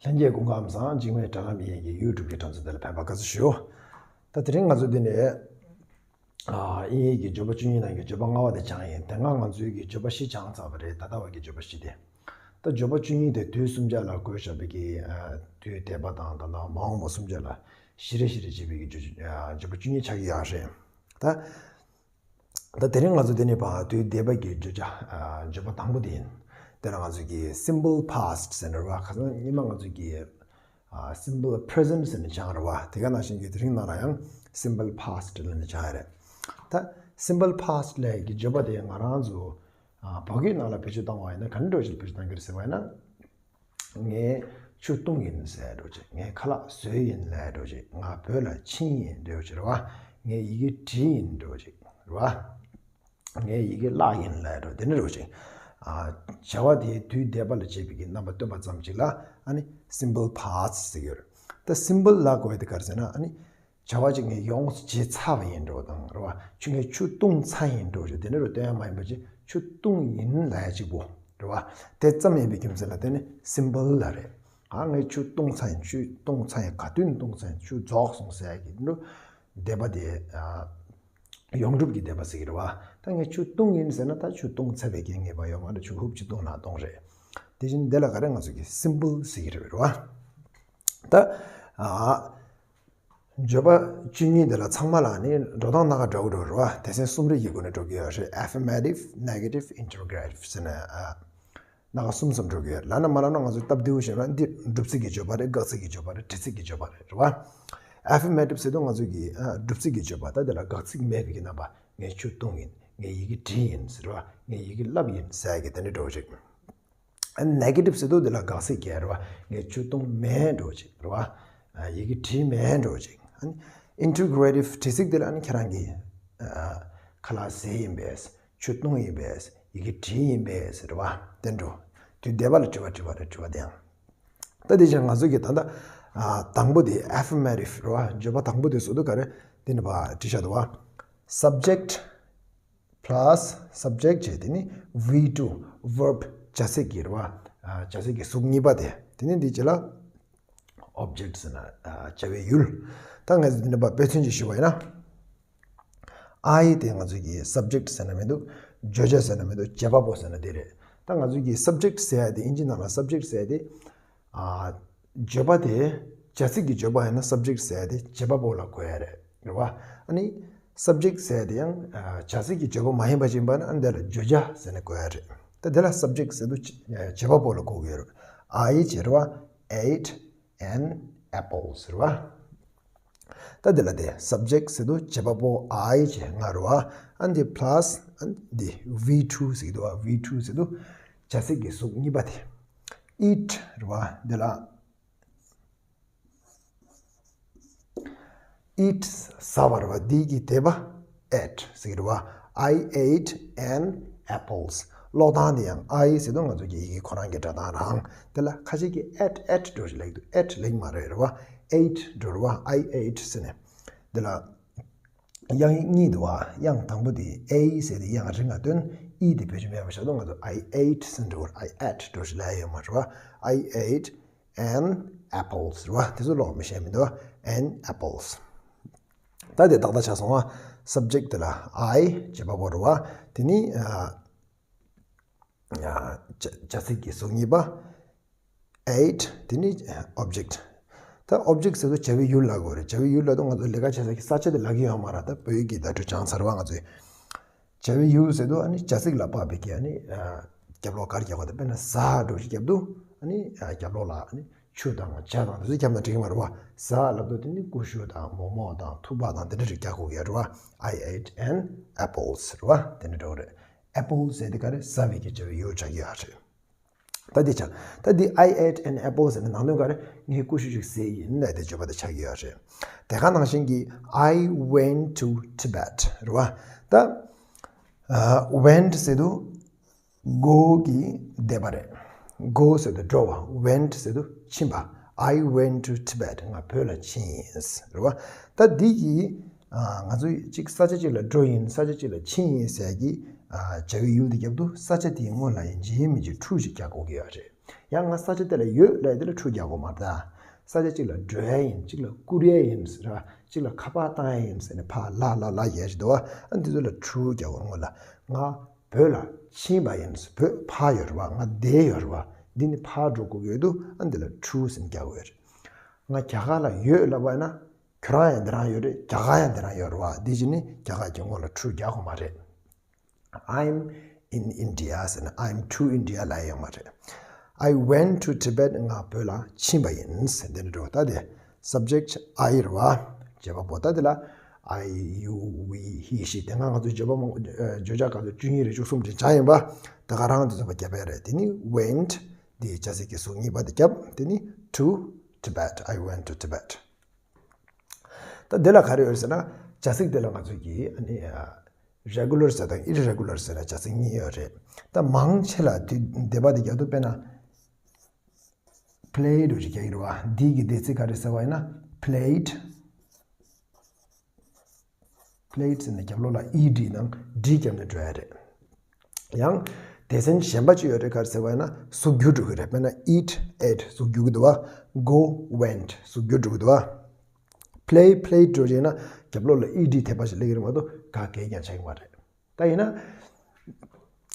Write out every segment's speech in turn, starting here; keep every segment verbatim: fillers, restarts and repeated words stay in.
ལྷན་རྒྱས་སྐུ་ཁམས་བཟང་། འཇིགས་མེད་དྲ་ལམ་དབྱིན་ཡིག་གི་ཡུ་ཊུབ་ཀྱི་འགྲམ་ཚོ་འདི་ལ་ཕེབས་པར་དགའ་བསུ་ཞུ། ད་དེ་རིང་ང་ཚོ་འདི་ནས་ཨ་དབྱིན་ཡིག་གི་བརྗོད་པ་བཅུ་གཉིས་ནང་གི་བརྗོད་པ་ལྔ་པ་དེ་སྦྱངས་ཡིན། དེ་སྔ་ང་ཚོའི་གི་བརྗོད་པ་བཞི་སྦྱངས་ཚར་བ་རེད། ད་ལྟ་བ་གི་བརྗོད་པ་བཞི་དེ། ད་བརྗོད་པ་བཅུ་གཉིས་དེ་དུས་གསུམ་ཆ་ལ་བགོས་བཞག་པའི་གི་ཨ་དུས་འདས་པ་དང་ད་ལྟ་མ་འོངས་པ་གསུམ་ཆ་ལ་བཞི་རེ་བཞི་རེ་བྱས་པའི་གི་བརྗོད་ཨ་བརྗོད་པ་བཅུ་གཉིས་ཆགས་ཀྱི་ཡོད་རེད། ད། ད་དེ་རིང་ང་ཚོ་འདི་ནས་ཕར་དུས་འདས་པ་གི་བརྗོད་བྱ་ཨ་བརྗོད་པ་དང་པོ་དེ་ཡིན། དེ་ལ་ང་ཚོ་གི་simple past ཟེར་ནི་རེད་བ། ཁ་སང་ཉི་མ་ང་ཚོ་གི་ཨ་simple present ཟེར་ནས་སྦྱངས་རེད་བ། དེ་ག་ནང་བཞིན་གི་དེ་རིང་ནང་ལ་ཡང་simple past ལབ་ནས་སྦྱངས་ཡ་རེད། ད་simple past ལབ་ཀྱི་བརྗོད་པ་དེ་ང་རང་ཚོ་ཨ་བོད་སྐད་ནང་ལ་བེད་སྤྱོད་བཏང་བ་ཡིན་ན་ག་འདྲ་ཞིག་བེད་སྤྱོད་བཏང་གི་རེད་ཟེར་བ་ཡིན་ན། ངས་ཆུ་བཏུངས་ཡིན་ཟེར་འགྲོ་ཅིག་ངས་ཁ་ལག་བཟོས་ཡིན་ལབ་འགྲོ་ཅིག་ང་བོད་ལ་ཕྱིན་ཡིན་འགྲོ་ཅིག་རེད་བ། ངས་ཡི་གེ་བྲིས་ཡིན་འགྲོ་ཅིག་རེད་བ། ངས་ཡི་གེ་བཀླགས་ཡིན་ལབ་འགྲོ། དེ་ནི་འགྲོ་ཅིག་ཨ། བྱ་བ་དེའི་དུས་འདས་པ་ལ་བྱེད་པའི་གི་རྣམ་པ་སྟོན་པ་ཙམ་ཅིག་ལ་ཨ་ནི་simple past ཟེར་གྱི་ཡོད་རེད། ད་simple ལབ་དགོས་དེ་ག་རེ་ཟེར་ན་ཨ་ནི། བྱ་བ་ཅིག་ངས་ཡོངས་སུ་བྱས་ཚར་བ་ཡིན་འགྲོ་དང་རེད་བ། ཆུ་ངས་ཆུ་བཏུངས་ཚར་ཡིན་འགྲོ་ཞེས་དེ་འདྲ་རུ་སྟོན་ཡ་མ་ཡིན་པ་ཅིག་ཆུ་བཏུངས་ཡིན་ལབ་ཡ་གཅིག་པོ་རེད་བ། དེ་ཙམ་ཡིན་པའི་རྒྱུ་མཚན་ལ་བརྟེན་ནས་simple ལབ་རེད། ཨ་ངས་ཆུ་བཏུངས་ཚར་ཡིན། ཆུ་བཏུངས་ཚར་ཡིན། ག་དུས་ནས་བཏུངས་ཚར་ཡིན། ཆུ་རྫོགས་སོང་ཟེར་ཡ་གི་འདྲ་འདས་པ་དེ་ཨ་ཡོངས་གྲུབ་ཀྱི་འདས་པ་ཟེར་གྱི་རེད་བ། ད་ངས་ཆུ་བཏུངས་ཡིན་ཟེར་ན་ད་ཆུ་བཏུངས་ཚར་བའི་རྐྱེན་ངེས་པ་ཡོད་མ་རེད། ཆུ་ཧུབ་ཅིག་བཏུངས་ན་བཏུངས་རེད། དེ་བཞིན་འདི་ལ་ག་རེ་ང་ཚོ་གི་simple ཟེར་གྱི་རེད་བ། ད་ཨ། བརྗོད་པ་བཅུ་གཉིས་འདི་ལ་ཚང་མ་ལ་ནི་འགྲོ་སྟངས་སྣ་ཁ་འདྲ་བོ་འགྲོ་རེད་བ། སྡེ་ཚན་གསུམ་རེ་ཡི་སྒོ་ནས་འགྲོ་གི་ཡོད་རེད། Affirmative, negative, interrogative ཟེར་ནས་ཨ། སྣ་ཁ་གསུམ་ཙམ་འགྲོ་གི་ཡོད། ལབ་ན་མ་ལབ་ན་ང་ཚོས་སྟབས་བདེ་བོ་བྱས་ན་འདི་སྒྲུབ་ཚིག་གི་བརྗོད་པ་རེད། དགག་ཚིག་གི་བརྗོད་པ་རེད། འདྲི་ཚིག་གི་བརྗོད་པ་རེད། རེད་བ། Affirmative ཟེར་དུས་ང་ཚོ་གི་ཨ་སྒྲུབ་ཚིག་གི་བརྗོད་པ། ད་འདི་ལ་དགག་ཚིག་མེད་པའི་གི་རྣམ་པ། ངས་ཆུ་བཏུངས་ཡིན། ངས་ཡི་གེ་བྲིས་ཡིན་ཟེར་བ། ངས་ཡི་གེ་བསླབས་ཡིན་ཟེར་གི་དེ་འདྲ་འགྲོ་གི་རེད། ཨ་negative ཟེར་དུས་འདི་ལ་དགག་ཚིག་རྒྱག་རེད་བ། ངས་ཆུ་བཏུངས་མེད་འགྲོ་ཅིག་རེད་བ། ཨ་ཡི་གེ་བྲིས་མེད་འགྲོ་ཅིག་ཨ་ནི་interrogative འདྲི་ཚིག་འདི་ལ་ཨ་ནི་ཁྱེད་རང་གིས་ཨ་ཁ་ལག་བཟས་ཡིན་པས། ཆུ་བཏུངས་ཡིན་པས། ཡི་གེ་བྲིས་ཡིན་པས་ཟེར་བ་དེ་འགྲོ། དུས་འདས་པ་ལ་དྲི་བ་དྲི་བ་རེད། དྲི་བ་དེ་ཡང་། ད་དེ་བཞིན་ང་ཚོ་གི་ད་ལྟ་ཨ་དང་པོ་དེ་affirmative རེད་བ། བརྗོད་པ་དང་པོ་དེ་བཟོ་དུས་ག་རེ་དེ་ནི་བ་བྲིས་བཞག་འདུག་བ། Subject plus subject བྱས། དེ་ནི་V two verb བྱ་ཚིག་གི་རེད་བ། ཨ་བྱ་ཚིག་གི་གཟུགས་གཉིས་པ་དེ། དེ་ནི་འདི་ཅི་ལ་object ཟེར་ན་ཨ་བྱ་བའི་ཡུལ། ད་ང་ཚོ་འདི་ནི་བ་དཔེ་མཚོན་ཅིག་ཞུ་བ་ཡིན་ན། I དེ་ང་ཚོ་གི་subject ཟེར་ན་མི་འདུག་བརྗོད་བྱ་ཟེར་ན་མི་འདུག་བྱེད་པ་པོ་ཟེར་ན་དེ་རེད། ད་ང་ཚོ་གི་subject ཟེར་ཡ་དེ་དབྱིན་ཇི་ནང་ལ་subject ཟེར་ཡ་དེ། ཨ་བརྗོད་པ་དེ་བྱ་ཚིག་གི་བརྗོད་པ་ཡིན་ན་subject ཟེར་ཡ་དེ་བྱེད་པ་པོ་ལ་གོ་ཡ་རེད། རེད་བ། ཨ་ནི་subject ཟེར་ཡ་དེ་ཡང་ཨ་བྱ་ཚིག་གི་བརྗོད་པ་མ་ཡིན་པ་ཅིག་ཡིན་པ་ན་ཨ་ནི་དེ་ལ་བརྗོད་བྱ་ཟེར་ནས་གོ་ཡ་རེད། ད་དེ་ལ་subject ཟེར་དུས་བྱེད་པ་པོ་ལ་གོ་དགོས་རེད། I བྱེད་རེད་བ། Ate an apple ཟེར་བ། ད་འདི་ལ་དེ་subject ཟེར་དུས་བྱེད་པ་པོ་I བྱེད་ང་རེད་བ། ཨ་འདི་plus ཨ་འདི་V two ཟེར་གྱི་འདུག་བ། V two ཟེར་དུས་བྱ་ཚིག་གི་གཟུགས་གཉིས་པ་དེ། Eat རེད་བ། འདི་ལ་eat ཟ་བ་རེད་བ། འདི་གི་འདས་པ་ate ཟེར་གྱི་རེད་བ། I ate an apples ཀློག་སྟངས་དེ་ཡང་I ཟེར་དུས་ང་ཚོ་གི་ཡི་གེ་ཁོ་རང་གི་སྒྲ་གདངས་རང་། དེ་ལ་ཁ་ཤས་ཀྱིས་ate ate འགྲོ་ཞིག་ལེགས་འདུག ate ལེགས་མ་རེད། རེད་བ། Ate འགྲོ་རེད་བ། I ate ཟེར་ནས། འདི་ལ་དབྱངས་གཉིས་འདུག་བ། དབྱངས་དང་པོ་དེ་A ཟེར་དེ་དབྱངས་རིང་ང་སྟོན། E དེ་བེད་སྤྱོད་མེད་པ་བཞག་དུས་ང་ཚོ་I ate ཟེར་འགྲོ་བར། I ate འགྲོ་ཞིག་ལེགས་ཡོད་མ་རེད་བ། I ate an apples རེད་བ། དེ་ཚོ་ཀློག་མི་ཤེས་མི་འདུག་བ། An apples ད་དེ་ཏག་ཏག་ཆགས་སོང་བ། Subject དེ་ལ་I བྱེད་པ་པོ་རེད་བ། དེ་ནི་ཨ། བྱ་བྱ་ཚིག་གི་གཟུགས་གཉིས་པ། Ate དེ་ནི་object ད་object ཟེར་དུས་བྱ་བའི་ཡུལ་ལབ་དགོས་རེད། བྱ་བའི་ཡུལ་ལབ་དུས་ང་ཚོ་ལས་ཀ་བྱེད་ས་ཀྱི་ས་ཆ་དེ་ལབ་ཀྱི་ཡོད་མ་རེད། ད་བོད་ཡིག་གི་བརྡ་སྤྲོད་སྦྱངས་ཚར་བ་ང་ཚོས། བྱ་བའི་ཡུལ་ཟེར་དུས་ཨ་ནི་བྱ་ཚིག་ལ་དཔག་པའི་གི་ཨ་ནི་རྒྱབ་ལོགས་ག་རེ་རྒྱག་དགོས་ད། དཔེར་ན་ཟ་འགྲོ་ཞིག་རྒྱབ་དུས་ཨ་ནི་རྒྱབ་ལོགས་ལ་ཨ་ནི་ཆུ་དང་ཇ་དང་དེ་ཚོ་རྒྱབ་ན་འགྲིག་གི་མ་རེད་བ། ཟ་ལབ་དུས་དེ་ནི་ཀུ་ཤུ་དང་མོག་མོག་དང་ཐུག་པ་དང་དེ་འདྲ་རིགས་རྒྱག་དགོས་ཀྱི་ཡོད་རེད་བ། I ate an apples རེད་བ། དེ་འདྲ་འགྲོ་གི་རེད། Apples ཟེར་དེ་ག་རེ་ཟ་བའི་གི་བྱ་བའི་ཡུལ་ཆགས་ཀྱི་ཡོད་རེད། ད་འདི་ཆ། ད་འདི་I ate an apple ཟེར་ནས་ནང་དོན་ག་རེ་ངས་ཀུ་ཤུ་ཞིག་ཟས་ཡིན་ལབ་དེ་བརྗོད་པ་དེ་ཆགས་ཀྱི་ཡོད་རེད། དེ་ག་ནང་བཞིན་གྱི་I went to Tibet རེད་བ། ད་ཨ་went ཟེར་དུས་go གི་འདས་པ་རེད། go ཟེར་དུས་འགྲོ་བ། went ཟེར་དུས་ཕྱིན་པ། I went to Tibet ང་བོད་ལ་ཕྱིན་ཡིན་རེད་བ། ད་འདི་གི་ང་ཚོས་གཅིག་ས་ཆ་གཅིག་ལ་འགྲོ་ཡིན། ས་ཆ་གཅིག་ལ་ཕྱིན་ཡིན་ཟེར་གྱི་བྱ་བའི་ཡུལ་དེ་རྒྱབ་ཏུ་ས་ཆ་དེའི་སྔོན་ལ་ཡིན་གཅིག་ཡིན་མིན་གཅིག་true ཞིག་རྒྱག་དགོས་ཀྱི་ཡོད་རེད། ཡང་ང་ས་ཆ་དེ་ལ་ཡོད་ལབ་དེ་ལ་true རྒྱག་དགོས་མ་རེད་ད། ས་ཆ་གཅིག་ལ་འགྲོ་ཡ་ཡིན། གཅིག་ལ་བསྐུར་ཡ་ཡིན་ཟེར་བ། གཅིག་ལ་ཁ་པར་བཏང་ཡ་ཡིན་ཟེར་ནས་ཕར་ལ་ལ་ལ་ཡ་ཞིག་འདུག་བ། ཨ་འདི་ཚོ་ལ་true རྒྱག་དགོས། སྔོན་ལ་ང་བོད་ལ་ཕྱིན་པ་ཡིན། བོད་ཕར་ཡོད་རེད་བ། ང་བསྡད་ཡོད་རེད་བ། འདི་ནི་ཕར་འགྲོ་དགོས་ཀྱི་ཡོད་དུས་ཨ་འདི་ལ་true ཟེར་ནས་རྒྱག་དགོས་ཡོད་རེད། ང་རྒྱ་གར་ལ་ཡོད་ལབ་པ་ཡིན་ན། ཁྱོད་རང་ཡང་འདི་རང་ཡོད་རེད། རྒྱ་གར་ཡང་འདི་རང་ཡོད་རེད་བ། འདི་བྱས་ནས་རྒྱ་གར་གྱི་སྔོན་ལ་true རྒྱག་དགོས་མ་རེད། I'm in India ཟེར་ན་I'm to India ལབ་ཡ་ཡོད་མ་རེད། I went to Tibet ང་བོད་ལ་ཕྱིན་པ་ཡིན་ཟེར་འདི་འདྲ་འགྲོ། ད་དེ་subject I རེད་བ། བྱེད་པ་པོ། ད་དེ་ལ་I, you, we, he, she དེ་སྔ་ང་ཚོས་བརྗོད་པ་མང་། བརྗོད་བྱ་སྐབས་སུ་བཅུ་གཉིས་རེ་བཅུ་གསུམ་རེ་སྦྱར་ཡིན་པ། དེ་ག་རང་དེ་ཚོ་བརྒྱབ་ཡ་རེད། དེ་ནི་went འདི་བྱ་ཚིག་གི་གཟུགས་གཉིས་པ་དེ་བརྒྱབ། དེ་ནི་to Tibet, I went to Tibet། ད་འདི་ལ་ག་རེ་ཡོད་ཟེར་ན། བྱ་ཚིག་འདི་ལ་ང་ཚོས་ཀྱིས་ཨ་ནི་regular ཟེར་དང་irregular ཟེར་ན་བྱ་ཚིག་གཉིས་ཡོད་རེད། ད་མང་ཆེ་ལ་དེ་འདས་པ་དེ་རྒྱག་དུས་དཔེར་ན་played འདྲ་ཞིག་རྒྱག་གི་རེད་བ། འདི་གི་འདས་ཚིག་ག་རེ་ཟེར་བ་ཡིན་ན་played played ཟེར་ནས་རྒྱབ་ལོགས་ལ་ed དང་ed བརྒྱབ་ནས་འགྲོ་ཡ་རེད། ཡང་སྡེ་ཚན་གཞན་པ་ཅིག་ཡོད་རེད། ག་རེ་ཟེར་བ་ཡིན་ན་གཟུགས་འགྱུར་འགྲོ་གི་རེད། དཔེར་ན་eat, ate གཟུགས་འགྱུར་གྱི་འདུག་བ། go, went གཟུགས་འགྱུར་འགྲོ་གི་འདུག་བ། play, played འགྲོ་བྱས་ན་རྒྱབ་ལོགས་ལ་ed ཐེབས་པ་ཞིག་སླེབས་ཀྱི་རེད་མ་གཏོགས་ག་གེ་ཀྱང་ཆགས་ཀྱི་མ་རེད། ད་ཡིན་ན།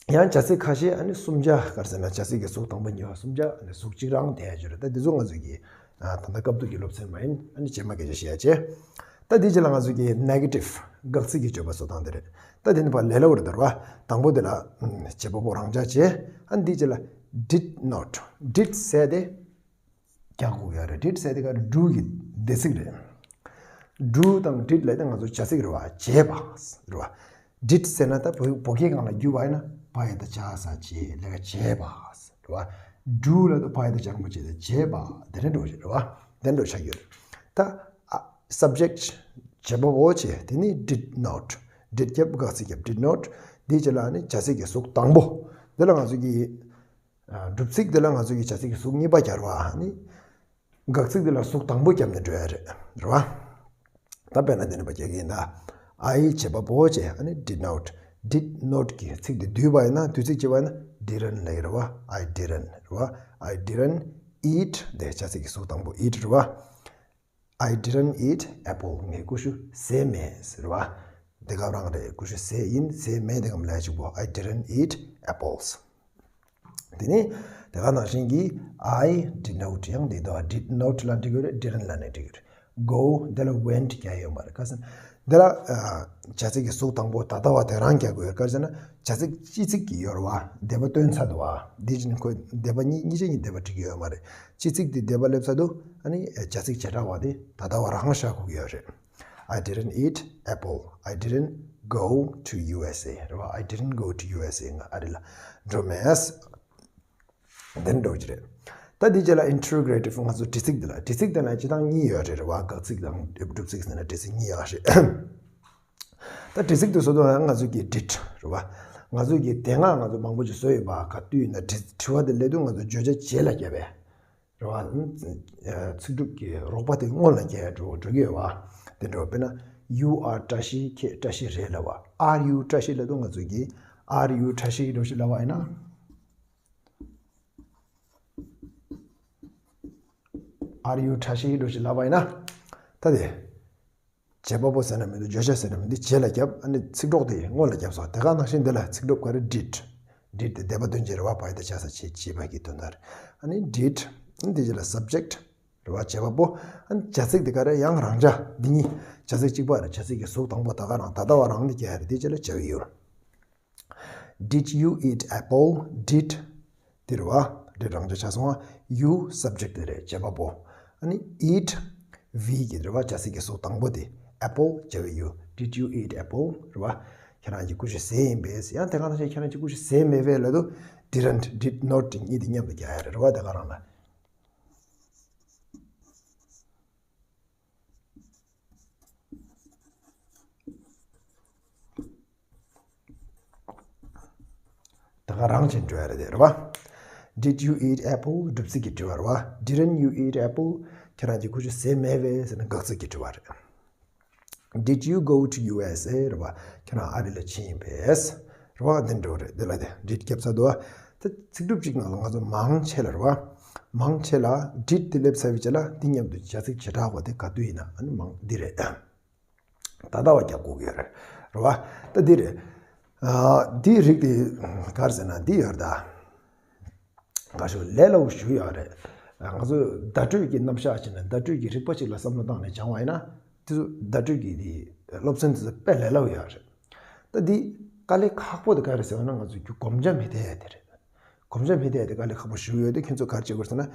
ཡང་བྱ་ཚིག་ཁ་ཤས་ཨ་ནི་གསུམ་ཆ་ག་རེ་ཟེར་ན་བྱ་ཚིག་གི་གཟུགས་དང་པོ་གཉིས་པ་གསུམ་ཆ་ཨ་ནི་གཟུགས་གཅིག་རང་བསྡད་ཡ་ཅིག་རེད། ད་འདི་ཚོ་ང་ཚོ་གི་ད་ལྟ་སྐབས་ཐོག་གི་སློབ་ཚན་མ་ཡིན། ཨ་ནི་རྗེས་མ་སྐད་ཆ་བཤད་ཡ་བྱས། ད་འདི་རྗེས་ལ་ང་ཚོ་གི་negative དགག་ཚིག་གི་བརྗོད་པ་བཟོ་སྟངས་དེ་རེད། ད་འདི་ནི་ཕར་ལས་སླ་པོ་རེད་ད་རེད་བ། དང་པོ་དེ་ལ་བྱེད་པ་པོ་རང་འཇགས་བྱས། ཨ་ནི་འདི་རྗེས་ལ་did not did ཟེར་དེ། རྒྱག་དགོས་ཡ་རེད། did ཟེར་དེ་ག་རེ། do གི་འདས་ཚིག་རེད། do དང་did ལབ་དེ་ང་ཚོ་བྱ་ཚིག་རེད་བ། བྱས་པ་རེད་བ། did ཟེར་ན་ད་བོད་བོད་སྐད་སྒང་ལ་བསྒྱུར་བ་ཡིན་ན་བ་ཡ་བཏགས་བྱ་ས་བྱས། ལས་ཀ་བྱས་པ་རེད་བ། do ལབ་དུས་བ་ཡ་བཏགས་བྱ་རིང་པོ་བྱས་ཏེ་བྱས་པ་དེ་འདྲ་འགྲོ་གི་རེད་བ། དེ་འདྲ་ཆགས་ཡོད་རེད། ད་ཨ་subject བྱེད་པ་པོ་བྱས། དེ་ནི་did not did རྒྱབ་དགག་ཚིག་རྒྱབ་did not འདི་རྗེས་ལ་ནི་བྱ་ཚིག་གི་གཟུགས་དང་པོ། འདི་ལ་ང་ཚོ་གི་ཨ་སྒྲུབ་ཚིག་འདི་ལ་ང་ཚོ་གི་བྱ་ཚིག་གི་གཟུགས་གཉིས་པ་སྦྱར་བ་ནི། དགག་ཚིག་འདི་ལ་གཟུགས་དང་པོ་བརྒྱབ་ནས་འགྲོ་ཡ་རེད། རེད་བ། ད་དཔེར་ན་འདི་ནས་ཕར་རྒྱག་གི་ཡིན་ད། I བྱེད་པ་པོ་བྱས་ཨ་ནི་did not did not གི་ཚིག་འདི་བསྡུས་པ་ཡིན་ན། བསྡུས་ཚིག་བྱས་པ་ཡིན་ན་didn't ལབ་ཀྱི་རེད་བ། I didn't རེད་བ། I didn't eat དེ་བྱ་ཚིག་གི་གཟུགས་དང་པོ་eat རེད་བ། I didn't eat apple ངས་ཀུ་ཤུ་བཟས་མེད་ཟེར་བ། དེ་ག་རང་རེད། ཀུ་ཤུ་བཟས་ཡིན་བཟས་མེད་དེ་གམ་ལས་གཅིག་པོ། I didn't eat apples། དེ་ནི་དེ་ག་ནང་བཞིན་གྱི་I did not ཡང་འདི་དང་did not ལ་འགྲིག་གི་རེད། didn't ལ་ནི་འགྲིག་གི་རེད། go འདི་ལ་went རྒྱག་ཡོད་མ་རེད། ག་ཟེར་ན་འདི་ལ་བྱ་ཚིག་གི་གཟུགས་དང་པོ་ད་ལྟ་བ་དེ་རང་རྒྱག་དགོས་ཡོད། ག་ཟེར་ན་བྱ་ཚིག་སྤྱི་ཚིག་གི་ཡོད་རེད་བ། འདས་པ་སྟོན་ཚར་འདུག་བ། འདི་ཅི་ནི་ཁོས་འདས་པ་གཉིས་གཉིས་ཆ་གཉིས་འདས་པ་འགྲིག་གི་ཡོད་མ་རེད། སྤྱི་ཚིག་འདི་འདས་པ་སླེབས་ཚར་འདུག་ཨ་ནི་བྱ་ཚིག་བྱེ་བྲག་པ་དེ་ད་ལྟ་བ་རང་བཞག་དགོས་ཀྱི་ཡོད་རེད། I didn't eat apple. I didn't go to U S A རེད་བ། I didn't go to U S A ང་ཨ་རི་ལ་འགྲོ་མེད། དེ་འགྲོ་གི་རེད། ད་འདི་རྗེས་ལ་interrogative ང་ཚོ་དྲི་ཚིག་འདི་ལ། དྲི་ཚིག་དེ་ལ་སྤྱིར་བཏང་གཉིས་ཡོད་རེད། རེད་བ། དགག་ཚིག་དང་སྒྲུབ་ཚིག་ཟེར་ན་དྲི་ཚིག་གཉིས་ཡོད་རེད། ད་དྲི་ཚིག་དེ་བཟོ་དུས་ང་ཚོ་གི་did རེད་བ། ང་ཚོ་གི་དེ་སྔ་ང་ཚོ་མང་པོ་ཅིག་བཟོས་ཡོད་པ། ག་དུས་ཡིན་ན་དྲི་དྲི་བ་དེ་སླེབས་དུས་ང་ཚོ་བརྗོད་བྱ་རྗེས་ལ་བརྒྱབ་པས། རེད་བ། ཚིག་གྲུབ་ཀྱི་རོགས་པ་དེ་སྔོན་ལ་རྒྱག་འགྲོ་འགྲོ་གི་ཡོད་བ། དེ་འདྲ་བ། དཔེར་ན། You are བཀྲ་ཤིས། ཁྱེད་བཀྲ་ཤིས་རེད་ལབ་བ། Are you བཀྲ་ཤིས་ལབ་དུས་ང་ཚོ་གིས། Are you བཀྲ་ཤིས་འགྲོ་ཞིག་ལབ་པ་ཡིན་ན། Are you བཀྲ་ཤིས་འགྲོ་ཞིག་ལབ་པ་ཡིན་ན། ད་དེ། བྱེད་པ་པོ་ཟེར་ན་མི་འདུག་བརྗོད་བྱ་ཟེར་ན་མི་འདུག་རྗེས་ལ་བརྒྱབ། ཨ་ནི་ཚིག་གྲོགས་དེ་སྔོན་ལ་བརྒྱབ་སོང་། དེ་ག་ནང་བཞིན་འདི་ལ་ཚིག་གྲོགས་ག་རེ། did། did དེ་འདས་པ་སྟོན་བྱེད་རེད་བ། བ་ཡ་བཏགས་བྱ་ས་བྱས་བྱས་པ་གི་དོན་དག་རེད། ཨ་ནི་did ཨ་ནི་དེ་རྗེས་ལ་subject རེད་བ། བྱེད་པ་པོ། ཨ་ནི་བྱ་ཚིག་དེ་ག་རེ་ཡང་རང་འཇགས། འདི་གཉིས་བྱ་ཚིག་གཅིག་པ་རེད། བྱ་ཚིག་གི་གཟུགས་དང་པོ་ད་ག་རང་ད་ལྟ་བ་རང་འདི་རྒྱག་ཡ་རེད། དེ་རྗེས་ལ་བྱ་བའི་ཡུལ། Did you eat apple? Did དེ་རེད་བ། did རང་འཇགས་ཆགས་སོང་བ། You subject དེ་རེད། བྱེད་པ་པོ། ཨ་ནི་eat V གི་རེད་བ། བྱ་ཚིག་གི་གཟུགས་དང་པོ་དེ། apple བྱ་བའི་ཡུལ། Did you eat apple རེད་བ། ཁྱེད་རང་གིས་ཀུ་ཤུ་བཟས་ཡིན་པས། ཡང་དེ་ག་ནང་བཞིན་ཁྱེད་རང་གིས་ཀུ་ཤུ་བཟས་མེད་པས་ལབ་དུས་didn't did not དེ་གཉིས་དེ་མཉམ་དུ་རྒྱག་ཡ་རེད། རེད་བ། དེ་ག་རང་ལ། ད་ག་རང་བྱས་འགྲོ་ཡ་རེད་དེ། རེད་བ། Did you eat apple? སྒྲུབ་ཚིག་གི་དྲི་བ་རེད་བ། Didn't you eat apple? ཁྱེད་རང་གིས་ཀུ་ཤུ་བཟས་མེད་པས་ཟེར་ན་དགག་ཚིག་གི་དྲི་བ་རེད། Did you go to U S A? རེད་བ། ཁྱེད་རང་ཨ་རི་ལ་ཕྱིན་ཡིན་པས། རེད་བ། འདི་འགྲོ་རེད། འདི་ལ་དེ་did བརྒྱབ་ཚར་འདུག་བ། ད་ཚིག་གྲུབ་གཅིག་ནང་ལ་ང་ཚོ་མང་ཆེ་ལ་རེད་བ། མང་ཆེ་ལ་did དེ་སླེབས་ཚར་བའི་རྗེས་ལ་འདི་མཉམ་དུ་བྱ་ཚིག་བྱེ་བྲག་པ་དེ་ག་དུས་ཡིན་ན་ཨ་ནི་མང་འདི་རེད། ད་ལྟ་བ་རྒྱག་དགོས་ཀྱི་ཡོད་རེད། རེད་བ། ད་འདི་རེད། ཨ། འདིའི་རིགས་དེ་ག་རེ་ཟེར་ན་འདི་ཡོད་རེད་ད། ག་ཞུ་ལས་སླ་བོ་ཞུ་ཡོད་རེད། ང་ཚོ་བརྡ་སྤྲོད་ཀྱི་རྣམ་གཞག་བྱས་ནས་བརྡ་སྤྲོད་ཀྱི་རིག་པ་ཅིག་ལ་བསམ་བློ་བཏང་ནས་སྦྱང་བ་ཡིན་ན། དེ་ཚོ་བརྡ་སྤྲོད་ཀྱི་དེ་སློབ་ཚན་དེ་ཚོ་དཔེ་ལས་སླ་བོ་ཡོད་རེད། ད་འདི་དཀའ་ལས་ཁག་པོ་དེ་ག་རེ་ཟེར་བ་ན་ང་ཚོ་རྒྱུ་གོམས་ཆ་མི་བདེ་ཡ་དེ་རེད། གོམས་ཆ་མི་བདེ་ཡ་དེ་དཀའ་ལས་ཁག་པོ་ཞུ་ཡོད་དེ། ཁྱེད་ཚོ་ག་རེ་བྱེད་དགོས་ཟེར་ན།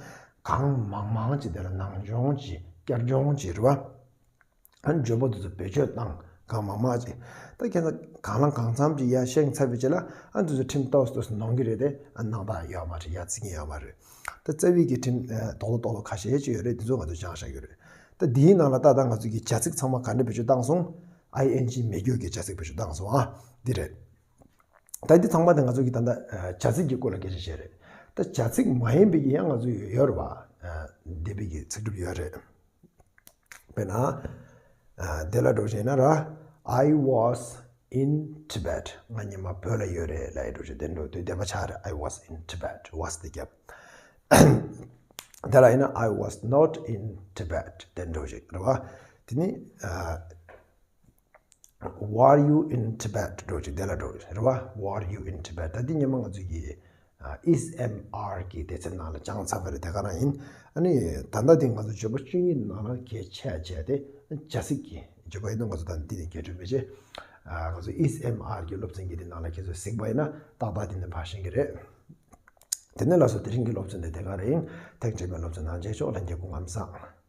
གང་མང་མང་ཅིག་དེ་ལ་ནང་སྦྱོང་ཅིག་བསྐྱར་སྦྱོང་ཅིག་རེད་བ། ཨ་ནི་བརྗོད་པ་དེ་ཚོ་བེད་སྤྱོད་བཏང་། གང་མང་མང་ཅིག་ད་ཁྱེད་ཚོ་གང་ལ་གང་འཚམ་ཅིག་ཡར་ཤེས་ཚར་བའི་རྗེས་ལ་ཨ་ནི་དེ་ཚོ་ཁྲིམས་ཏོག་ཙམ་ཏོག་ཙམ་ནོར་གྱི་རེད་དེ། ཨ་ནི་སྣང་དག་ཡོད་མ་རེད། ཡར་བརྩི་གི་ཡོད་མ་རེད། ད་རྩ་བའི་གི་ཁྲིམས་ཨ་རྡོག་རྡོག་རྡོག་རྡོག་ཁ་ཤས་ཅིག་ཡོད་རེད། དེ་ཚོ་ང་ཚོ་སྦྱང་བཞག་གི་རེད། ད་འདིའི་ནང་ལ་ད་ལྟ་ང་ཚོ་གི་བྱ་ཚིག་ཚང་མ་ག་འདྲ་བེད་སྤྱོད་བཏང་སོང་། ing མེད་རྒྱུ་གི་བྱ་ཚིག་བེད་སྤྱོད་བཏང་སོང་། ཨ་འདི་རེད། ད་འདི་ཚང་མ་དེ་ང་ཚོ་གི་ད་ལྟ་ཨ་བྱ་ཚིག་གི་སྐོར་ལ་སྐད་ཆ་བཤད་རེད། ད་བྱ་ཚིག་མ་ཡིན་པའི་གི་ཡང་ང་ཚོ་ཡོད་རེད་བ། ཨ་འདས་པའི་གི་ཚིག་གྲུབ་ཡོད་རེད། དཔེར་ན། ཨ་དེ་ལ་འགྲོ་བྱས་ན་ར། I was in Tibet. ང་ཉི་མ་བོད་ལ་ཡོད་རེད་ལབ་ཡ་འགྲོ་བྱས། དེ་འགྲོ་དུས་འདས་པ་ཆགས་རེད། I was in Tibet. Was དེ་རྒྱབ། དེ་ལ་ཡིན་ན། I was not in Tibet. དེ་འགྲོ་བྱས་རེད་བ། དེ་ནི་ཨ། Were you in Tibet? འགྲོ་བྱས་དེ་ལ་འགྲོ་རེད་བ། Were you in Tibet? ད་འདི་ཉི་མ་ང་ཚོ་གི་ཨ་is, am, are གི་སྡེ་ཚན་ནང་ལ་སྦྱངས་ཚར་བ་རེད། དེ་ག་རང་ཡིན། ཨ་ནི་ད་ལྟ་འདི་ང་ཚོ་བརྗོད་པ་བཅུ་གཉིས་ནང་ལ་གལ་ཆེ་བྱས་ཏེ་བྱ་ཚིག་གི་བརྗོད་པ་ཡིན་ན་ང་ཚོ་ད་འདི་ནས་རྒྱས་སྤྲོས་མི་བྱེད། ཨ་ང་ཚོ་is, am, are གི་སློབ་ཚན་གྱི་འདི་ནང་ལ་ཁྱེད་ཚོས་གཟིགས་པ་ཡིན་ན་ཏག་ཏག་འདི་ནས་ཕར་ཤེས་ཀྱི་རེད། དེ་ནས་ལགས་སོ། དེ་རིང་གི་སློབ་ཚན་འདི་དེ་ག་རེད། ཐེངས་རྗེས་མའི་སློབ་ཚན་ནང་མཇལ་ཆོག་ལྷན་རྒྱས་སྐུ་ཁམས་བཟང་།